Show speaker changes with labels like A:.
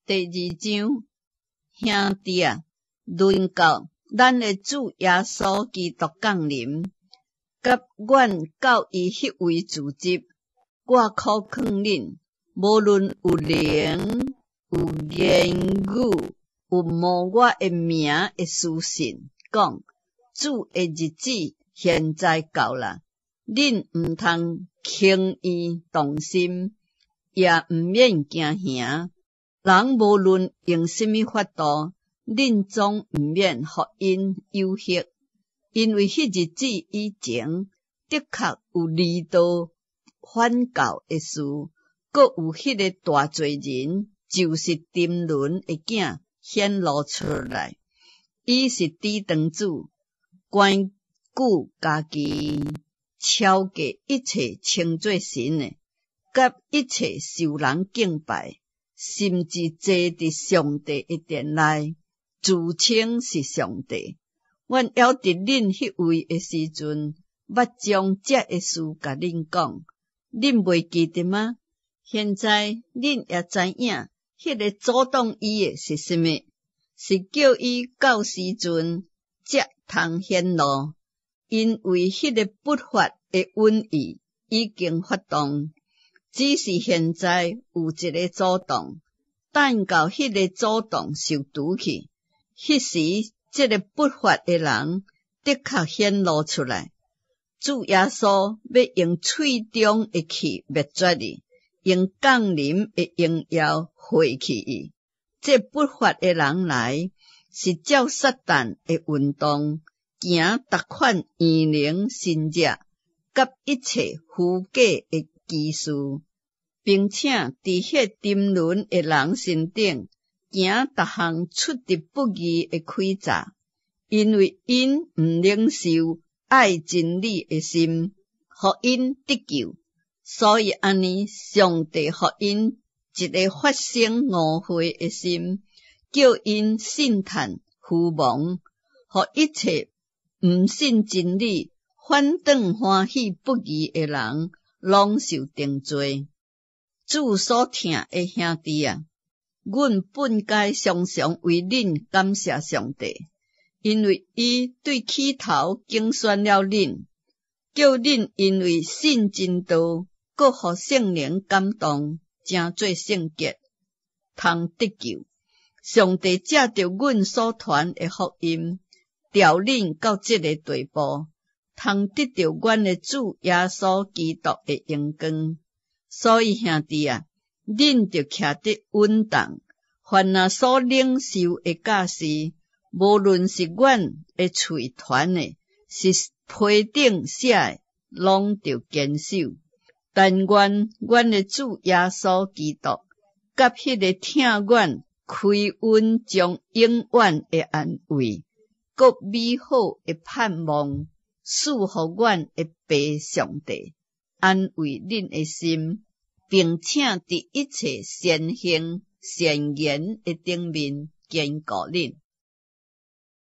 A: 第二章，兄弟啊，論到咱的主耶穌基督降臨，佮阮到伊彼位聚集，我苦勸恁，無論有靈、有言語、有冒我的名的書信，講主的日子現在到啦，恁毋通輕易動心，也毋免驚嚇。人無論用啥物法度，恁總毋免予𪜶誘惑，因為彼日子以前，的確有離道反教的事，閣有彼个大罪人，就是沉淪的囝顯露出來。伊是抵擋主，關顧家己，超過一切稱做神的，佮一切受人敬拜，甚至坐佇上帝的殿內，自稱是上帝。阮猶佇恁彼位的時陣，捌將這个事共恁講，恁袂記得嗎？現在恁也知影，彼个阻擋伊的是啥物？是叫伊到時陣才通顯露，因為彼个不法的瘟疫已經發動，只是現在有一个阻擋，等到彼个阻擋受除去，彼時這个不法的人的確顯露出來。主耶穌欲用喙中的氣滅絕伊，用降臨的榮耀廢去伊。這不法的人來，是照撒旦的運動，行逐款異能神跡，佮一切虛假的奇事，並且佇彼沉淪的人身頂行逐項出佇不義的詭詐，因為𪜶毋領受愛真理的心，予𪜶得救，所以按呢，上帝予𪜶一个發生誤會的心，叫𪜶信嘆虛妄，予一切毋信真理、反轉歡喜不義的人，攏受定罪。主所疼的兄弟啊，阮本該常常為恁感謝上帝，因為伊對起頭揀選了恁，叫恁因為信真道，閣予聖靈感動，成做聖潔，通得救。上帝藉著阮所傳的福音，召恁到這个地步，通得著阮的主耶穌基督的榮光。所以兄弟啊，恁著徛得穩當，凡若所領受的教示，無論是阮的喙傳的，是批頂寫的，攏著堅守。但願阮的主耶穌基督，佮彼个疼阮、開恩將永遠的安慰，閣美好的盼望，賜予阮的父上帝，安慰恁的心，並且佇一切善行善言的頂面堅固恁。